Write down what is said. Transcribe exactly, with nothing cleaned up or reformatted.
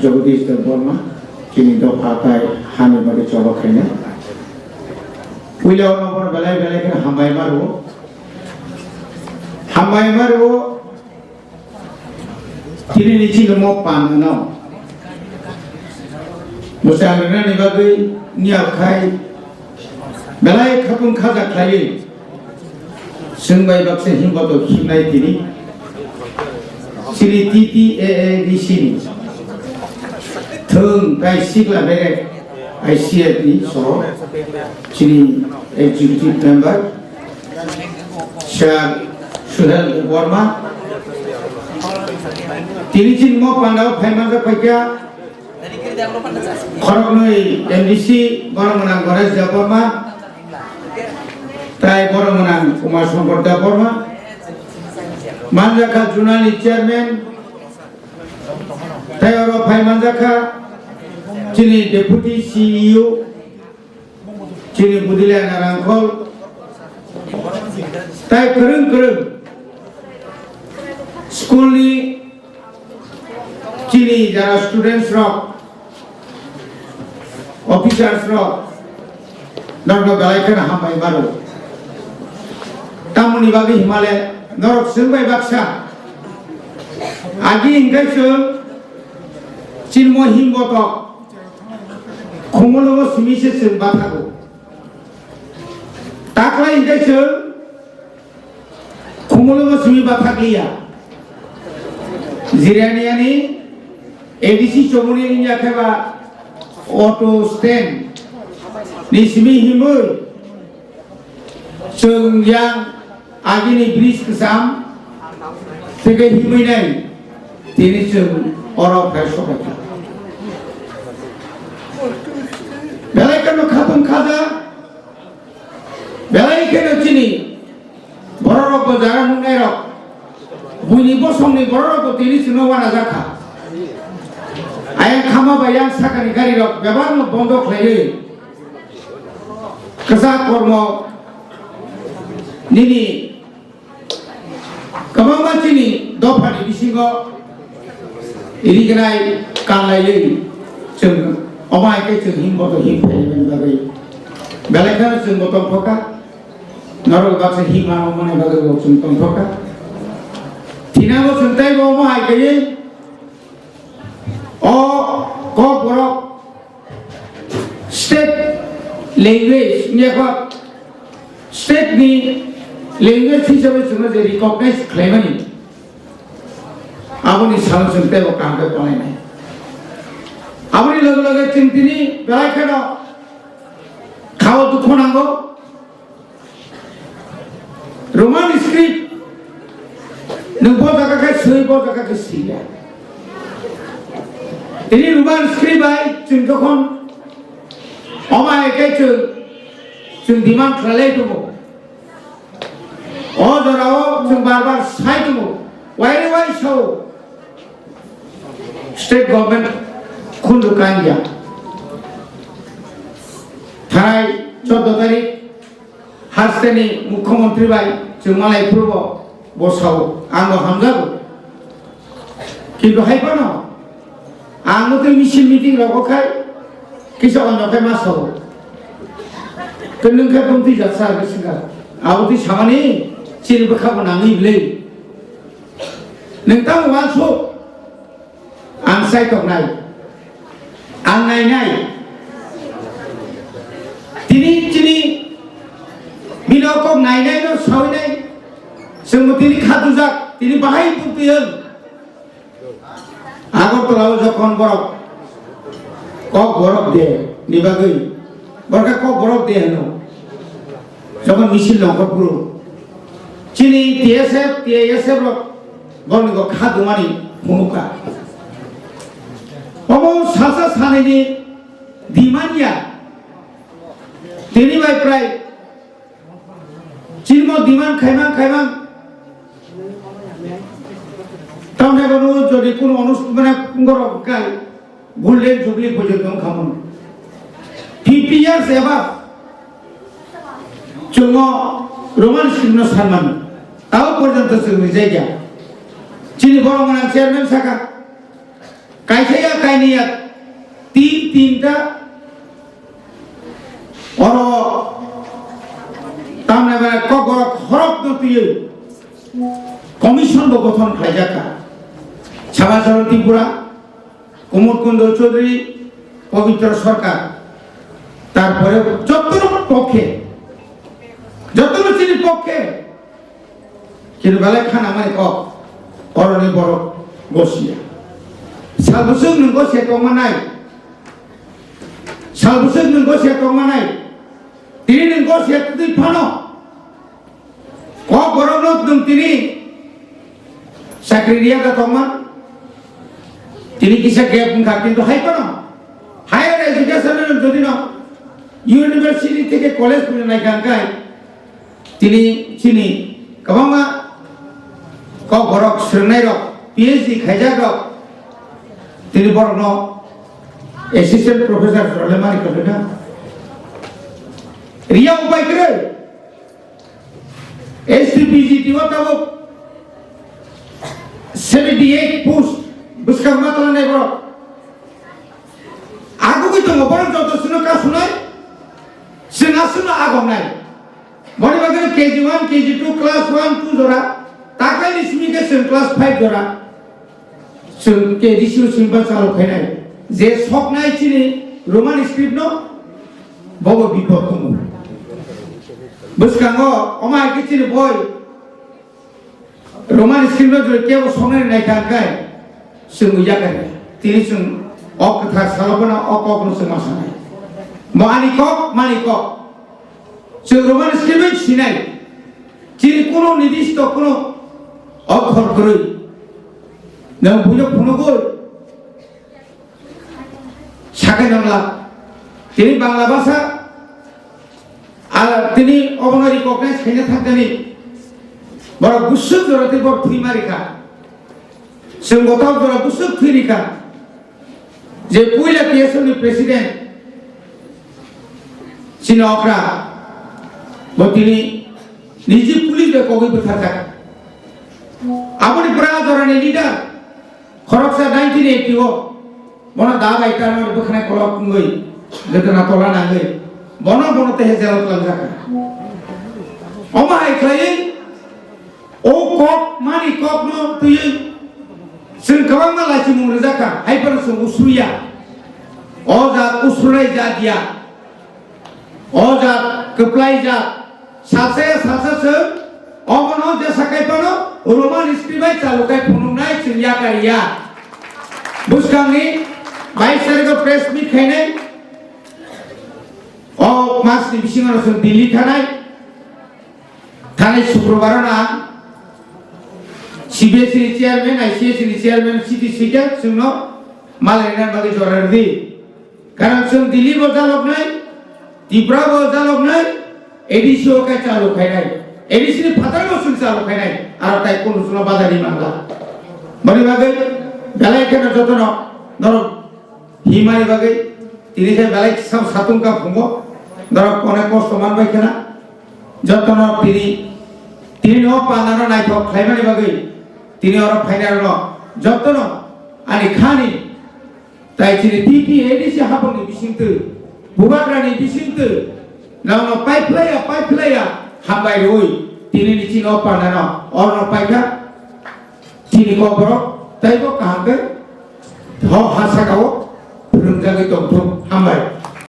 Jagadish Debbarma, chini dopha tai hani bagwi choba khainai. Puila ono bono belai belai kheno hambai maro. Hambai maro. Tini ni chini mo pan no. Mwchang rwnani bagwi niyok khai belai khatung khaja khlaiwi. Chwng bai baksa himboto himnai tini. Chini T T A A D C ni thwng tai sikla berek I C F ni soro chini executive member Sir Suhel Debbarma. Tini chini mo pandao phaimanjak paikha. Khoroknwi M D C borok gwnang Goresh Debbarma, tai borok gwnang Kumar Shankar Debbarma, manjakha Junani chairman, tai oro phai manjakha chini deputy C E O, chini Budilai Narangkhol, tai kwrwng kwrwng school ni chini jara students rok, officers rok, norokno belai kheno hambai maro. Tamoni bagwi himale norok chwng bai baksa agi hingkai chwng chini mo himbotok khumulwngo simi se chwng bathago. Taklai hingkai chwng Khumulwngo simi bathakliya. Jiraniani A D C chomoni wngya khe ba auto stand ni simi himwi chwng yang agini bridge kwcham tei himwi nai tini chwng oro phai sokha. Belai kheno khatung khaja, belai kheno chini Bororok bo jaga nuknairok, buini bosongni bororok bo tini chwngno uanajakha. Ayang khama bai yang sakani garirok bebakno bondo khlaiwi kwchak kormo nini kwbangma chini dophani bisingo irignai kanlaiwi chwng omo hai khe chwng himboto him phaimani bagwi belai kheno chwngbo tongthokha. Norok baksa hima mani bagwi bo chwng tongthokha. Thinango chwng tei bo omo hai kaiwi o Kokborok state language wngya kha, state ni language hisabai chwngno je recognize khlaimani, aboni salo chwng teibo kaham khe palainai. Aboni loge loge chwng tini belai kheno khao dukhu nango. Roman script nwng bo jaga khe swi, bo jaga khe swi ya. Tini Roman script bai chwng jokhon omo hai khe chwng, chwng demand khlai lai tongo. O jorao chwng bar bar sai tongo. Waire wai sao. State government khunju kanya. Thanai choddo tarik Hasteni mukhyamantri bai chwng malai phurbo bo sao, ang bo hamjago. Kintu hai phano ang no tei misil meeting rogo khai kisa onno khai ma sao. Tei nwng khe bumtwi jatsa khe swngkha. Abo twi samani chini bwkha bo nangwi bwlwi. Nwng tamo uansuk. Ang saitoknai, ang nainai. Tini chini bini o kok nainai no sawinai. Chwngbo tini khatujak, tini bahai bukti wng. Agartala o jokhon borok Kokborok de ni bagwi, borok khe Kokborok de hwno. Jokhon misil nongkhor phuru chini T S F, T I S F rok borokni bo kha dumani phunukha. Omo sasa sanini demand ya. Tini bai prai chini mo demand khaimang khaimang. Tamni bo jodi kuno onusthan mane borok kai Golden Jubilee porjonto wngkha mano. Fifty years above chwngno Roman scriptno sanmani. Tao porjonto chwng rijak ya. Chini borok gwnang chairman saka, kaisa ya Niya tin tinta oro tamne ba kokborok khorok no twiwi commission bo gothon khlaijakha. Sabha Chakra Tripura, Kumud Kondol Chaudhary, Pabitra Sarkar, tarpore jotto pokhe, jotto chini pokhe, kintu belai khana mani kok, oroni borok gosiya. Sal bwswk nwng gosiya tongmanai, sal bwswk nwng gosiya tongmanai, tini nwng gosiya twi phano, kokborok no nwng tini chakri riya da tongma. Tini kisa gap wngkha, kintu hai phano higher education no jodi no university theke college phano naikha hwnkhe tini chini kwbangma kokborok swrwngnairok, P H D khaijakrok tini borokno assistant professor rwlaimani kwrwina. Riya upai kwrwi. S T P G T o tabuk seventy eight post bwskang ma tlangnai borok. Agugwi tongo borok joto chwngno kasunai, chwng aswkno agomnai. Boni bagwi K G one, K G two, class one, two jora, taklaini simi khe chwng class five jora. Chwng K D C o chwng ba chalo khainai. Je soknai chini Roman script no, bobo bipod tongo. Bwskango omo hai khe chini boi Roman script no jodi kebo soknai naikha hwnkhe chwng uiya kha. Tini chwng o kwthar salo bono o kok no chwng ma sanai. Bo ani kok, mani kok. Chwng Roman script bai sinai. Chini kuno nidisto kuno okhor kwrwi. Nwng buino phunugwi sakai nangla. Tini Bangla bhasha, a, tini obono recognize khaina thangkani. Borok bwswk jora tei borok thwi ma rikha. Chwng gotao jora bwswk thwi rikha. Je puila T S F ni president chini okra bo tini niji police bai kogwi bwtharjak. Aboni pura jorani leader khoroksa nineteen eighty o bono da bai tarmani bwkhanai kolok wngwi jotona tola nangwi bono bono tehe jelo twlangjak. Omo hai khlaiwi o kok mani kok no twiwi chwng kwbangma lachimung rwjak kha, hai phano chwng usruya. O jat usrunai jat ya, o jat kwplai jat, sacha ya sacha chwng obono jesa kai phano Roman script bai chalu kai phunuknai chwng yakar ya. Bwskangni bais tarikh o press meet khainai, o mas ni bisingo chwng Delhi thanai. Thani Sukrobar no ang C B S E ni chairman, I C S E ni chairman, C T C khe chwngno malaina bagwi jora rwdi. Karon chwng Delhi bo jaloknai, Tripura bo jaloknai, A D C o khe chalu khainai, A D C ni phatar bo chwng chalu khainai, aro tai kunu chwngno badari mangla. Boni bagwi belai kheno jotono norok himani bagwi tini khe belai sam satung ka phungo, norok onek kosto man bai khena. Jotono tini, tini no pandano naithok khlaimani bagwi tini oro phainai rokno jotono ani khani tai chini T T A D C hapangni bisingtwi, Bubagrani bisingtwi nono paiphlaiya, paiphlaiya hambai rwui tini ni chini o pandano oro paikha. Chini kokborok taibo kaham khe hok ha saka o phwrwngjagwi tongthu.